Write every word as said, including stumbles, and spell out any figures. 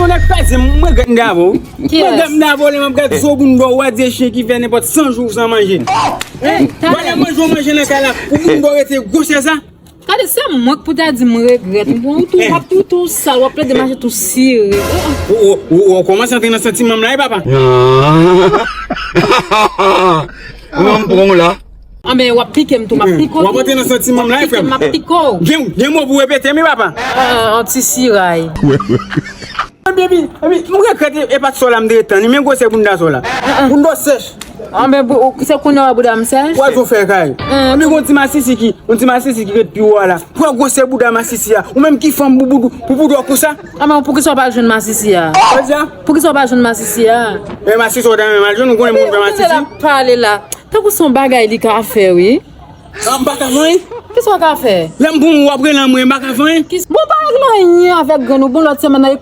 Yon nèg pèse, m regrèt m te avè w. Mwen regrèt m te avè w, lè m ap gad zo bounda w, w a di e chen ki fè nenpòt san jou san manje. Wè lè manje w manje nan kay la, ou bounda w rete gwosè sa. Gade, se mwen k pou ta di m regrèt. M pran ou tou, w ap tou, tou sal, w ap plede mache tou sire. Ou, ou, ou, ou kòmanse antre nan santiman m la, wi, papa. Ou menm pran w la. Anben, w ap pike m tou, m ap pike w tou. W ap antre nan santiman m la, wi, frè m. M ap pike w. Gen, gen mo pou repete m, wi, papa. Ah, yon ti siray. Epi, epi, m regrèt e pa t sa w la m te ret tann li, men gwosè bounda sa w la. Bounda w sèch. Anben, se kounye a w wè bouda m sèch? Wè sa w fè kay. Epi gon ti masisi ki, gon ti masisi ki ret pi wo a la. Wè gwosè bouda masisi a. Ou menm ki fanm pou boudou, pou boudou w konsa. Anben, poukisa w pa al jwenn masisi a? Sa w di a? Poukisa w pa al jwenn masisi a? E masisi w ta renmen m al jwenn, ou konnen moun fè masisi. L ap pale la. Tankou se yon bagay li ka fè, wi. Ah, m pa ka fè anyen? Kisa w ka fè? Lè m pou mwen, w ap rele anmwe, m pa ka fè anyen? Bon, pa regle anyen avèk grann ou. Bon, lòt semèn nan,